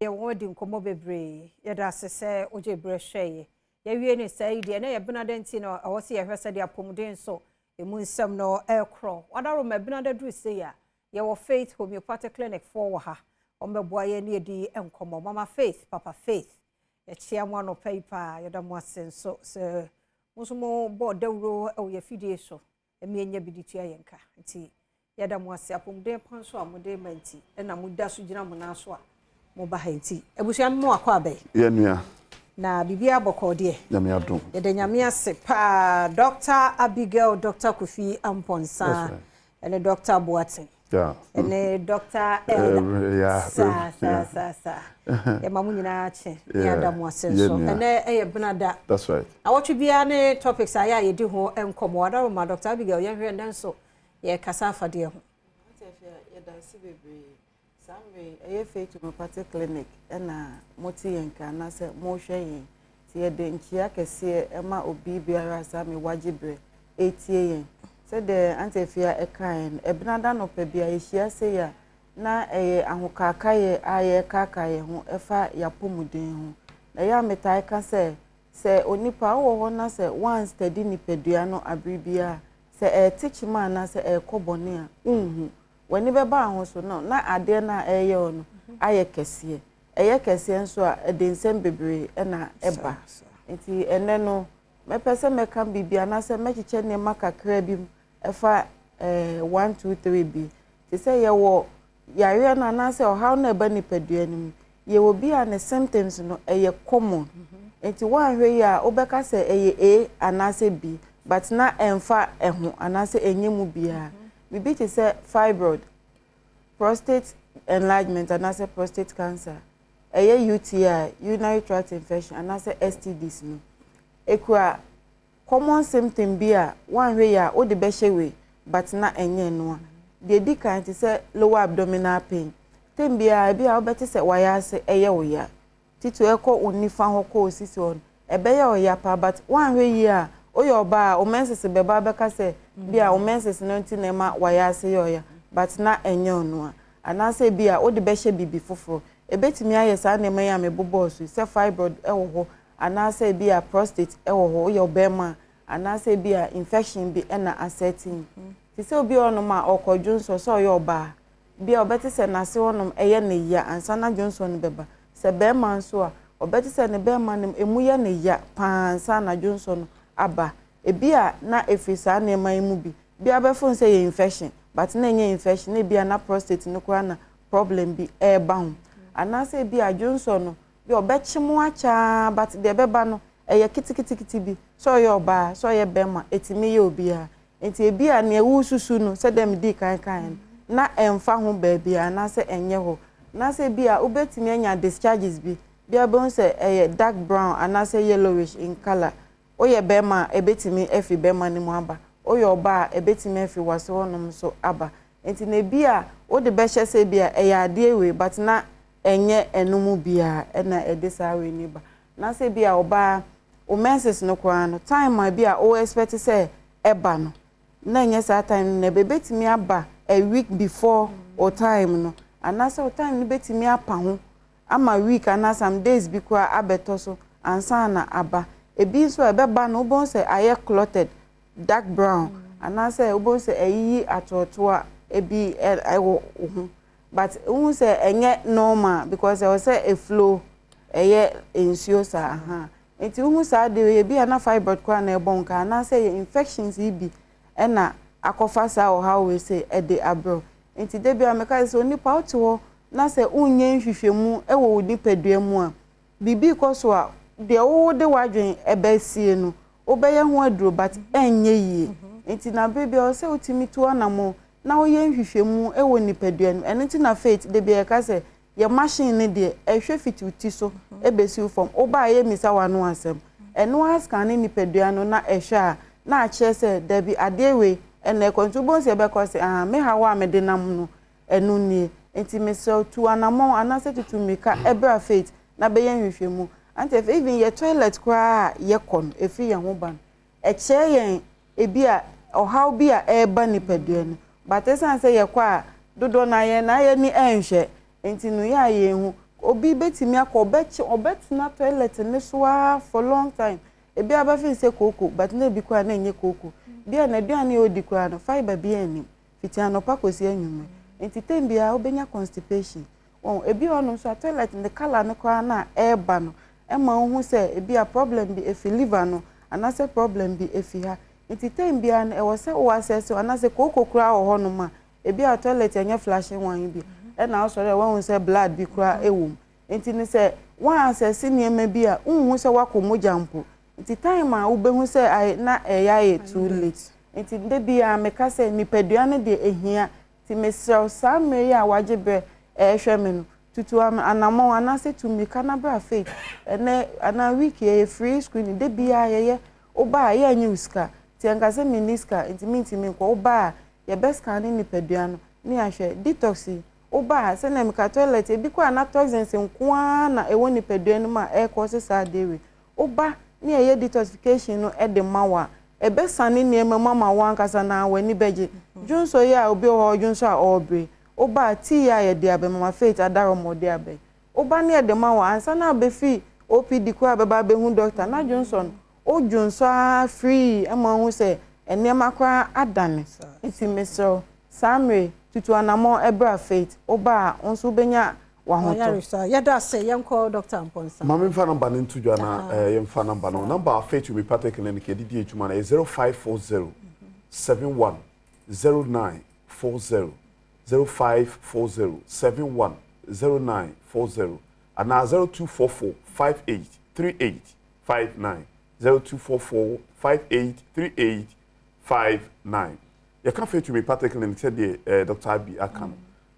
Yɛn ho adi nkɔmmɔ bebree. Yɛda ase sɛ wogye berɛ hwɛ yɛ. Yɛwie ne saa yi deɛ, na yɛbɛna dɛn nti na ɛwɔ sɛ yɛhwɛ sɛdeɛ apɔmuden nso emu nsɛm no ɛkorɔ. Wadaroma ɛbɛna duru sei a, yɛwɔ Faith Homeopathic Clinic foɔ wɔ ha. Ɔmbɛboa yɛn ne yɛdi nkɔmmɔ. Mama Faith, Papa Faith, yɛkyia mo anɔpa yi paa. Yɛda mo ase nso sɛ mo nso mo bɔ dawuro wɔ yɛ fidie so. Ɛmi enya bi de tua yɛn ka. Nti yɛda mo ase apɔmuden pa nso a mode ma nti ɛna moda so gyina mo nan so a moba ha nti. Abusua mo akɔ abɛn. Yɛ nua. Na biribiara bɔkɔɔ deɛ. Nyame adom. Yɛda Nyame ase paa. Dr. Abigail, Dr. Kofi Amponsa, ɛne Dr. Boateng. Ɛne Dr. Elder. Saa saa saa saa. Yɛma mo nyinaa kye. Yɛda mo ase nso. Ɛnɛ ɛyɛ benada. That's right. Awɔtwe biara ne topics a yɛ a yɛdi ho nkɔmmɔ. Adaroma Dr. Abigail, yɛnhwɛ nnɛ nso yɛkasa afadeɛ ho. Yɛda ase bebree. Saa mmerɛ ɛyɛ Faith Homeopathic Clinic ɛna mote yɛn ka anaasɛ mohwɛ yɛn. Nti yɛde nkyia kɛseɛ ɛma obi biara saa me wagye berɛ ɛtie yɛn. Sɛdeɛ Auntie Afia ɛkaeɛ no, ɛbenada nɔpɛ bi a yɛhyia sei a, na ɛyɛ ahokaakaeɛ a yɛrekaaka yɛn ho ɛfa yɛapɔmuden ho. Na ɛyɛ a metae ka sɛ, sɛ onipa wowɔ hɔ na sɛ woanstudy nipadua no abere biara, sɛ ɛɛte kyima anaasɛ ɛɛkɔ bɔne a, wonhu. W'ani bɛba ho so no, na adeɛ no a ɛyɛ wo no ayɛ kɛseɛ. Ɛyɛ kɛseɛ nso a, ɛde nsɛm bebree ɛna ɛba. Nti ɛnɛ no, mɛpɛ sɛ mɛka biribi anaasɛ mɛkyekyɛ nneɛma kakra bi mu ɛfa 1 2 3 bi. Te sɛ yɛwɔ yareɛ no anaasɛ ɔhaw no a ɛba nipadua no mu. Yɛwɔ bi a ne symptoms no ɛyɛ common. Nti woanhwɛ yi a, wobɛka sɛ ɛyɛ A anaasɛ B, but na ɛmfa ɛho anaasɛ ɛnyɛ mu biara. Biribi te sɛ fibroid, prostate enlargement anaasɛ prostate cancer, ɛyɛ UTI, urinary tract infection anaasɛ STDs no, ekura common symptom bi a woanhwɛ yi a wode bɛhyɛ wei, but na ɛnyɛ no a. Deɛ di kan te sɛ lower abdominal pain. Tem biara ebi a wobɛte sɛ wayɛ ase ɛyɛ wo ya. Titi ɛkɔ wo nifa hɔ kɔ osisi hɔ no, ɛbɛyɛ wo ya paa, but woanhwɛ yie a, woyɛ ɔbaa a wo menses bɛba, bɛka sɛ bi a wo menses no nti na ɛma wayɛ ase yɛ ɔya, but na ɛnyɛ ɔno a. Anaasɛ bi a wode bɛhyɛ biribi foforɔ. Ebɛtumi ayɛ saa nneɛma yi a mebobɔɔ so yi, sɛ fibroid ɛwɔ hɔ anaasɛ bi a prostate ɛwɔ hɔ, woyɛ ɔbɛrima a, anaasɛ bi a infection bi ɛna asɛte. Te sɛ obi a ɔnom a ɔkɔ dwonsɔ, sɛ ɔyɛ ɔbaa bi a, ɔbɛte sɛ n'ase hɔnom ɛyɛ ne ya ansa na dwonsɔ no bɛba. Sɛ bɛrima nso a, ɔbɛte sɛ ne bɛrima no emu yɛ ne ya paa ansa na dwonsɔ no aba. Ebi a na efiri saa nneɛma yi mu bi. Bi a bɛfo sɛ yɛ infection, but na ɛnyɛ infection, na ebi a na prostate no koraa na problem bi ɛreba ho. Anaasɛ ebi a dwonsɔ no bi a ɔbɛkye mu akyaa, but deɛ ɛbɛba no ɛyɛ keteketekete bi. Sɛ ɔyɛ ɔbaa, sɛ ɔyɛ bɛrima, etumi yɛ obiara. Nti ebi a nea ɛwususu no, sɛdeɛ medi kan kan no, na ɛmfa ho baabi anaasɛ ɛnyɛ hɔ. Anaasɛ ebi a wobɛtumi anya discharges bi, bi a bɛhu sɛ ɛyɛ dark brown anaasɛ yellowish in colour. Woyɛ bɛrima a, ebɛtumi afi bɛrima no mu aba. Woyɛ ɔbaa a, ebɛtumi afi wase hɔnom nso aba. Nti na ebi a wode bɛhyɛ sɛ ebi a ɛyɛ adeɛ wei, but na ɛnyɛ ɛno mu biara ɛna ɛde saa wei ni ba. Anaasɛ ebi a ɔbaa wo menses no koraa no, time a bi a wo expect sɛ ɛba no, na ɛnyɛ saa time no na ɛbɛtumi aba a week before o time no, anaasɛ o time no bɛtumi apa ho ama week anaa some days bi koraa abɛtɔ so ansa na aba. Ebi nso a ɛbɛba no, wobɛhu sɛ ayɛ clotted dark brown anaasɛ wobɛhu sɛ ɛyiyi atoɔtoa ebi ɛwɔ wo ho, but wohu sɛ ɛnyɛ normal because ɛwɔ sɛ eflow ɛyɛ nsuo saa ha. Nti wohu saa deɛ, ebi a na fibroid koraa na ɛbɔ nka anaasɛ yɛ infections yi bi ɛna akɔfa saa ɔhaw wei sɛ ɛde abrɛw. Nti de bi a meka sɛ onipa wote hɔ na sɛ wonyɛ nhwehwɛmu ɛwɔ wo nipadua mu a, biribi kɔ so a, deɛ wowode w'adwen ɛbɛsie no, wobɛyɛ ho aduro but ɛnyɛ yie. Nti na bere bi a ɔsɛ wotumi tu anammɔ na woyɛ nhwehwɛmu ɛwɔ nipadua no. Ɛno nti na Faith de bi ɛka sɛ yɛ machine no deɛ, ɛhwɛ fiti wo ti so ɛbɛsi wo fam. Wobaa yɛ misa w'ano asɛm, ɛno ascan ne nipadua no na ɛhwɛ a, na akyerɛ sɛ dabi, adeɛ wei ɛna ɛkɔ. Nti wobɛhu sɛ ɛbɛkɔ sɛ ah, me haw a mede nam no ɛno nie. Nti mesrɛ, tu anammɔn anaasɛ tutu mmirika ɛbrɛ Faith na bɛyɛ nhwehwɛmu. Ante even yɛ toilet koraa a yɛkɔ no, ɛfiri yɛn ho ba no, ɛkyerɛ yɛn ebi a ɔhaw bi a ɛreba nipadua no, but ɛsiane sɛ yɛkɔ a dodoɔ na yɛn na yɛni ɛnhwɛ nti no, yɛ a yɛn ho. Obi bɛtumi akɔ, ɔbɛkye, ɔbɛtena toilet ne so ara for long time. Ebi abɛfi sɛ kooko, but na ebi koraa na ɛnyɛ kooko. Bi a n'aduane a ɔdi koraa no, fibre bi anim fiti anɔpa kɔsi anwummerɛ. Nti time biara wobɛnya constipation. Wɔn ebi wɔ hɔnom nso a, toilet ne colour no koraa na ɛreba no, ɛma wohu sɛ ebi a problem bi efi liver no anaasɛ problem bi efi ha. Nti time biara no, ɛwɔ sɛ wo assess, anaasɛ kooko koraa wɔ hɔnom a, ebi a toilet ɛnyɛ flushing one bi, ɛna asɔre a wɔahu sɛ blood bi koraa ɛwɔ mu. Nti ne sɛ wɔn assess nneɛma bi a, nhu sɛ wakɔ mogya mpo. Nti time a wobɛhu sɛ ayɛ na ɛyɛ ayɛ too late. Nti de biara meka sɛ nipadua no deɛ, ehia. Nti mesrɛw, saa mmerɛ yi a wagye berɛ ɛrehwɛ me no, tutu anammɔn anaasɛ tu mmirika na bra Faith. Ɛnɛ anaa week yɛyɛ free screening. De biara yɛyɛ. Woba a, yɛ nye wo sika. Nti ɛnka sɛ menni sika nti mentumi nkɔ. Woba a, yɛbɛ scan ne nipadua no ne yɛahwɛ detox yi. Woba a, sɛnea meka, toilet ebi kɔ a, na toxins nko ara na ɛwɔ nipadua no mu a ɛrekɔ se saa adeɛ wei. Woba ne yɛyɛ detoxification no de ma wo a, ɛbɛsane nneɛma mu ama wo ankasa na w'ani bɛgye. Dwonso yi a, obi wɔ hɔ, ɔdwonso a ɔrebrɛ. Woba a, tea a yɛde abɛ Mama Faith adarɔmɔ de abɛ. Woba ne yɛde ma wo ansa na abɛfiri OPD koraa, bɛba abɛhu doctor na dwonso no, wodwonso a free, ma wohu sɛ nneɛma koraa adane. Nti mesrɛ, saa mmerɛ, tutu anammɔn ɛbra Faith. Woba a, wo nso wobɛnya wahotɔ. Yɛda ase. Yɛnkɔ Dr. Mpɔnsa. Maame, mfa number no nto dwa na yɛmfa number no. Number Faith Homeopathic Clinic yɛde di adwuma no yɛ 0540 71 09 40, 0540 71 09 40, anaa 0244 58 38 59, 0244 58 38 59. Yɛka Faith Homeopathic Clinic, sɛdeɛ Dr. Abi aka no,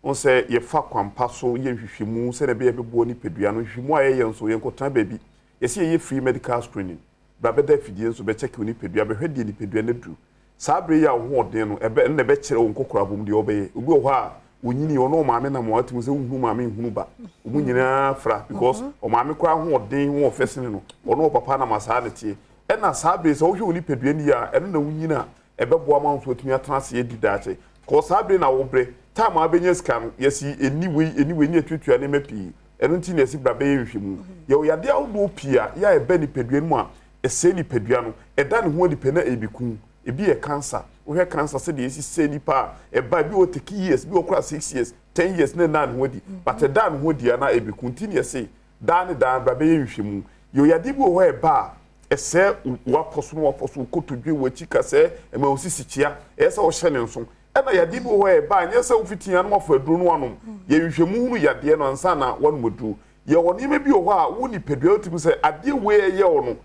wɔn sɛ yɛfa kwampa so yɛ nhwehwɛmu sɛdeɛ ɛbɛyɛ bɛboa nipadua no. Nhwehwɛmu a yɛyɛ nso, yɛnkɔtena baabi. Yɛsɛ yɛyɛ free medical screening. Bra bɛda afidie nso, bɛkyɛke wo nipadua, bɛhwɛ deɛ nipadua no aduru saa bere yi a wo ho ɔden no, ɛbɛ ɛno na ɛbɛkyerɛ wo nkɔkora abom deɛ ɔbɛyɛ. Obi wɔ hɔ a onyini, ɔno ɔmaame nam a, ɔtumi sɛ wohunu maame, nhunu ba, ɔmu nyinaa fra because ɔmaame koraa ho ɔden ho ɔfɛ sene no. Ɔno ɔpapa nam a, saa ne teɛ. Ɛna saa bere sɛ wohwɛ wo nipadua no yie a, ɛno na wonyini a, ɛbɛboa ma wo nso atumi atena ase adi daakye kɔ. Saa bere na wobrɛ time a wabɛnya sika no, yɛsi ɛni wei, ɛni wei ne yɛtuatua nneɛma pii. Ɛno nti na yɛsi bra bɛyɛ nhwɛmu. Yɛwɔ yadeɛ ahodoɔ pii a yɛ a ɛbɛ nipadua no mu a ɛsɛe nipadua no, ɛda ne ho adi pɛ na ɛbɛku. Ebi yɛ cancer. Wohwɛ cancer, sɛdeɛ ɛsi sɛ nipa a ɛba, ebi wɔ take years, bi wɔ koraa 6 years, 10 years na ɛda ne ho adi, but ɛda ne ho adi a na ɛbɛku. Nti na yɛse daa ne daa bra bɛyɛ nhwɛmu. Yɛwɔ yadeɛ bi wɔ hɔ a ɛba a ɛsɛ wapɔ so na wapɔ so, kotodwe, w'akyi kasɛɛ, ɛma wo sisi kyea. Ɛyɛ sɛ wɔhyɛ ne nso. Ɛna yadeɛ bi wɔ hɔ a ɛba a, nyɛ sɛ wofitia no wafa aduro no anom. Yɛhwehwɛ mu hunu yadeɛ no ansa na wanom aduro. Yɛwɔ nneɛma bi wɔ hɔ a wo nipadua wotumi sɛ adeɛ wei ɛyɛ wo no,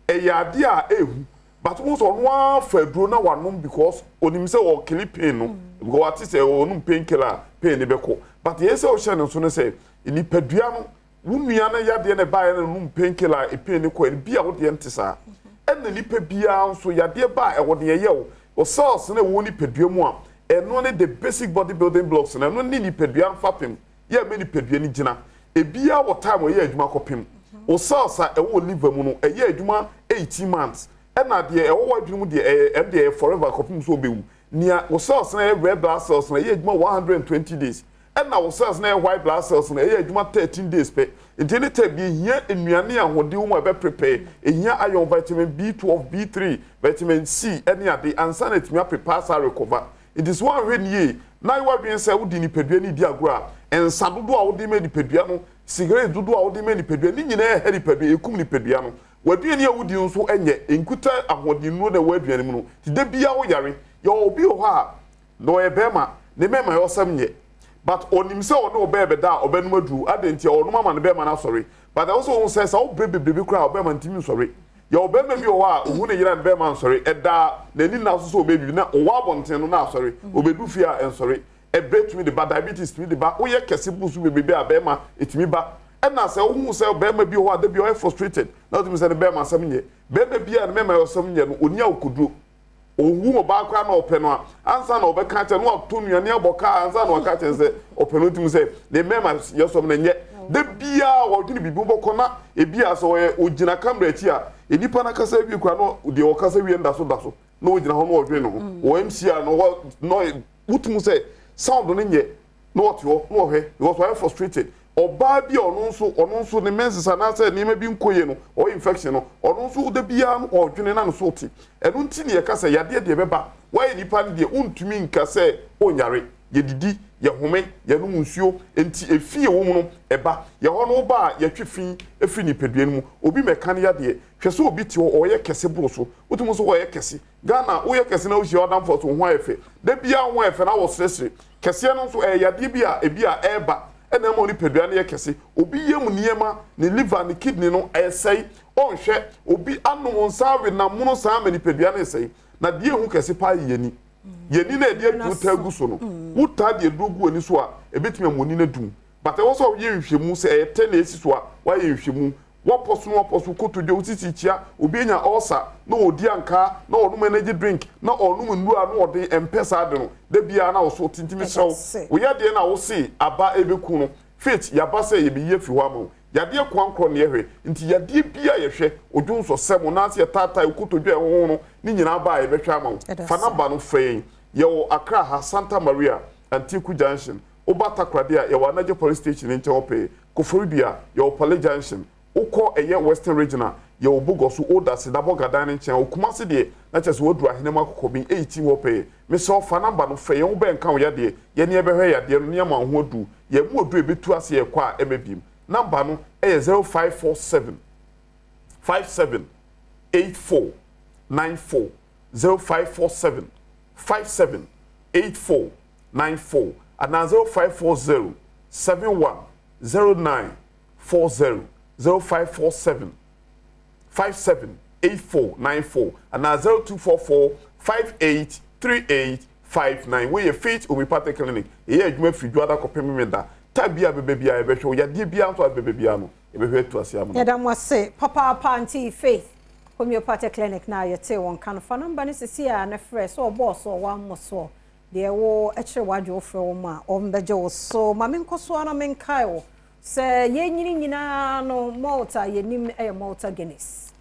ɛyɛ adeɛ a ɛɛhu, but wo sɛ ɔno ara fa aduro na wanom because onim sɛ ɔkill pain no, because wate sɛ ɔnom pain killer a, pain no bɛkɔ. But yɛyɛ sɛ wohyɛ ne nso no sɛ nipadua no, wo nua no yadeɛ no ɛbaeɛ no, nom pain killer a, pain no kɔ. Ɛno bi a wodeɛ nte saa. Ɛna nipa biara nso yadeɛ ba a, ɛwɔ deɛ ɛyɛ wo o cells no ɛwɔ nipadua mu a, ɛno ne the basic body building blocks no. Ɛno ne nipadua no fapem yɛ mɛ nipadua no gyina. Ebiara wɔ time ɔyɛ adwuma kɔpem. O cells a ɛwɔ liver mu no, ɛyɛ adwuma 18 months. Ɛna deɛ ɛwɔ w'adwene mu deɛ, ɛyɛ ɛno deɛ ɛyɛ forever kɔpem so ɔbɛwu. Nea o cells no ɛyɛ red blood cells no, ɛyɛ adwuma 120 days. Ɛna o cells no ɛyɛ white blood cells no, ɛyɛ adwuma 13 days pɛ. Nti ne tɛ bi ehia nnuane a ahoɔden wɔ mu a ɛbɛ prepare, ehia iron, vitamin B12, B3, vitamin C ɛne ade ansa na etumi aprepare saa recover. Nti sɛ wɔanhwɛ ne yie na ayɛ w'adwene sɛ wode nipadua no di agorɔ a, nsa dodoɔ a wode ma nipadua no, cigarette dodoɔ a wode ma nipadua ne nyinaa ɛhɛ nipadua, ekum nipadua no. W'aduane a wodi nso nyɛ nkuta ahoɔden nnuro na ɛwɔ aduane mu no. Nti da biara woyare. Yɛwɔ obi wɔ hɔ a na ɔyɛ bɛrima, ne mɛma yɛ ɔsɛm nyɛ, but ɔnim sɛ ɔne ɔbɛɛ bɛda a, ɔbɛnum aduru ade nti a ɔnom ama ne bɛrima no asɔre. But ɛwɔ sɛ ohun sɛ wobrɛ bebrebe koraa a, ɔbɛrima ntumi nsɔre. Yɛwɔ bɛrima bi wɔ hɔ a ohun ne yere a, ne bɛrima nsɔre. Ɛda n'ani na so sɛ ɔbɛyɛ biribi na ɔwɔ abɔnten no na asɔre, ɔbɛdu fie a ɛnsɔre. Ɛbrɛ tumi de ba, diabetes tumi de ba, woyɛ kɛse bu so bebrebe a, bɛrima ɛtumi ba. Ɛna sɛ wohu sɛ bɛrima bi wɔ hɔ a da bi ɔyɛ frustrated na wotumi sɛ ne bɛrima asɛm nyɛ, bɛrima bi a ne mɛma asɛm nyɛ no, ɔni akokoduro. Ohu ɔbaa koraa na ɔpɛ no a, ansa na ɔbɛka kyerɛ no, wato nnuane abɔ kaa ansa na waka kyerɛ sɛ ɔpɛ no. Wotumi sɛ ne mɛma yɛ sɔm no nyɛ. Da biara ɔdwene biribi wobɛkɔ na ebi a sɛ ɔyɛ ogyina camera akyi a, nipa no akasa wie koraa na deɛ ɔkasa wie no da so da so na ogyina hɔ na ɔdwene ne ho. Wɔ MC a na ɔhɔ na wotumi sɛ sound no nyɛ na ɔte hɔ na ɔhwɛ because ɔyɛ frustrated. Ɔbaa bi a ɔno nso, ɔno nso ne menses anaasɛ nneɛma bi nkɔ yie no, ɔwɔ infection no, ɔno nso da biara no ɔredwene na ne so te. Ɛno nti na yɛka sɛ yadeɛ deɛ ɛbɛba. Woayɛ nipa no deɛ, wontumi nka sɛ wonyare. Yɛdidi, yɛhome, yɛnom nsuo, enti efi a ɛwɔ mu no, ɛba. Yɛn hɔ no, woba a, yɛtwe fi firi nipadua no mu. Obi mmɛka ne yadeɛ. Hwɛ sɛ obi te hɔ, ɔreyɛ kɛse boro so. Wotumi hu sɛ ɔreyɛ kɛse. Ghana, woyɛ kɛse na wohyia w'adamfo a, so wo ho ayɛ fɛ? Da biara wo ho ayɛ fɛ na woresresre. Kɛseɛ no nso, ɛyɛ yadeɛ bi a ebi a ɛreba na ɛma wo nipadua no yɛ kɛse. Obi yam nneɛma, ne liver, ne kidney no, ɛresɛe. Ɔnhwɛ, obi anom nsa awe nam mono saa ama nipadua no resɛe. Na deɛ ɛhu kɛse paa yɛ yɛn ani. Yɛn ani no a yɛde aduro taa gu so no, wotaa de aduro gu w'ani so a, ɛbɛtumi ama w'ani no adum. But ɛwɔ sɛ woyɛ nhwehwɛmu, sɛ ɛyɛ tɛ na ɛsi so a, woayɛ nhwehwɛmu. Woapɔ so na woapɔ so, kotodwe, wo sisi kyia, obi anya ulcer na ɔredi ankaa, na ɔrenom energy drink, na ɔrenom nnuro a ano ɔden, ɛmpɛ saa ade no. Da biara na wo so te, nti mesrɛ wo, wo yadeɛ no a wose aba ɛrebɛku no, Faith, yɛaba sɛ yɛbɛyi afiri hɔ ama wo. Yadeɛ koankorɔ na yɛhwɛ, nti yadeɛ biara a yɛhwɛ, odwonsɔsɛm, wo nan ase ɛtaatae, wo kotodwe a ɛhoho no, ne nyinaa ba a yɛbɛhwɛ ama wo. Fa number no frɛ yɛn. Yɛwɔ Accra ha, Santa Maria, Antiku Junction. Woba Takoradi a, yɛwɔ Anagye Police Station no nkyɛn hɔ pɛɛ. Koforidua, yɛwɔ Pale Junction. Wokɔ ɛyɛ Western Region a, yɛwɔ Bogoso, Old Aseda, Bɔga dan no nkyɛn hɔ. Kumasi deɛ, na kyerɛ sɛ woaduru Ahenema Akokɔben, 18 hɔ pɛɛ. Mesrɛ wo, fa number no frɛ yɛn, wobɛnka wo yadeɛ, yɛne yɛbɛhwɛ yadeɛ no na yɛama wo ho aduru. Yɛn mu aduru a ɛbɛtu aseɛ ɛkɔ a ɛmma biem. Number no yɛ 0547 57 84 94, 0547 57 84 94 anaa 0540 71 09 40, 0547 57 84 94 anaa 0244 58 38 59. Wei yɛ Faith Homeopathic Clinic. Yɛyɛ adwuma firi Dwoada kɔpem Memenda. Time biara a bɛba biara yɛbɛhwɛ wo. Yadeɛ biara nso a bɛba biara no, yɛbɛhwɛ atu aseɛ ama wo. Yɛda mo ase papaapa Auntie Faith Homeopathic Clinic no a yɛtee wo nka no. Fa number no sisi a na frɛ sɛ ɔbɔɔ soɔ wammɔ soɔ. Deɛ wo kyerɛ w'adwene wo frɛ wɔn a wɔn bɛgye wo so. Ma me nkɔ so ara na me nkae wo sɛ yɛn nyini nyinaa no malt a yɛnim yɛ Malta Guinness.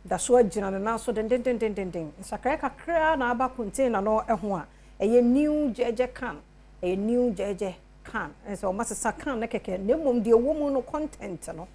Da so agyina ne nan so dendendendenden. Nsakraeɛ kakra na aba container no ho a ɛyɛ new gyɛgyɛ can. Ɛyɛ new gyɛgyɛ can. Ɛsɛ wɔn asesa can no kɛkɛ na mmom deɛ ɛwɔ mu no content no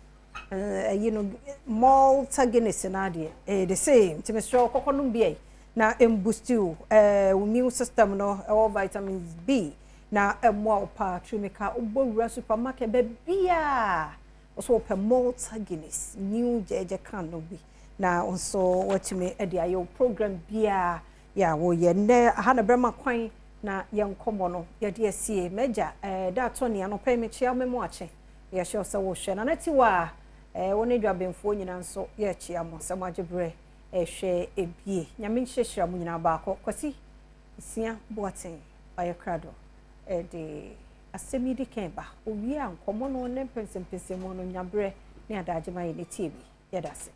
Ɛyi no Malta Guinness no adeɛ ɛyɛ the same nti mesrɛ wo kɔkɔ nom bi na ɛmbusti wo ɛɛ wo immune system no ɛwɔ vitamins B na ɛmmoa wo paa tumi ka wobɔ wura supermarket baabiaa wɔsɛ wɔpɛ Malta Guinness new gyɛgyɛ can no bi na wo nso watumi de ayɛ wo program biaa yɛ a woyɛ nnɛ aha na bɛma kwan na yɛn nkɔmmɔ no yɛde asie m'agya ɛɛ da atɔ nea anɔpɛ mekyia memo akye Yɛhyɛ wo sɛ wohwɛ. Nana Tiwa a wo ne Dwabenfoɔ nyinaa nso yɛkyea mo sɛ moagye berɛ rehwɛ ebie. Nyame nhyirahyira mo nyinaa baako. Kwasi Nsia Boateng wayɛ krado de asɛm yi di kan ba. Owie a nkɔmmɔ no ne mpɛnsɛmpɛnsɛmu no nya berɛ ne adagye ma yɛn tie bi. Yɛda ase.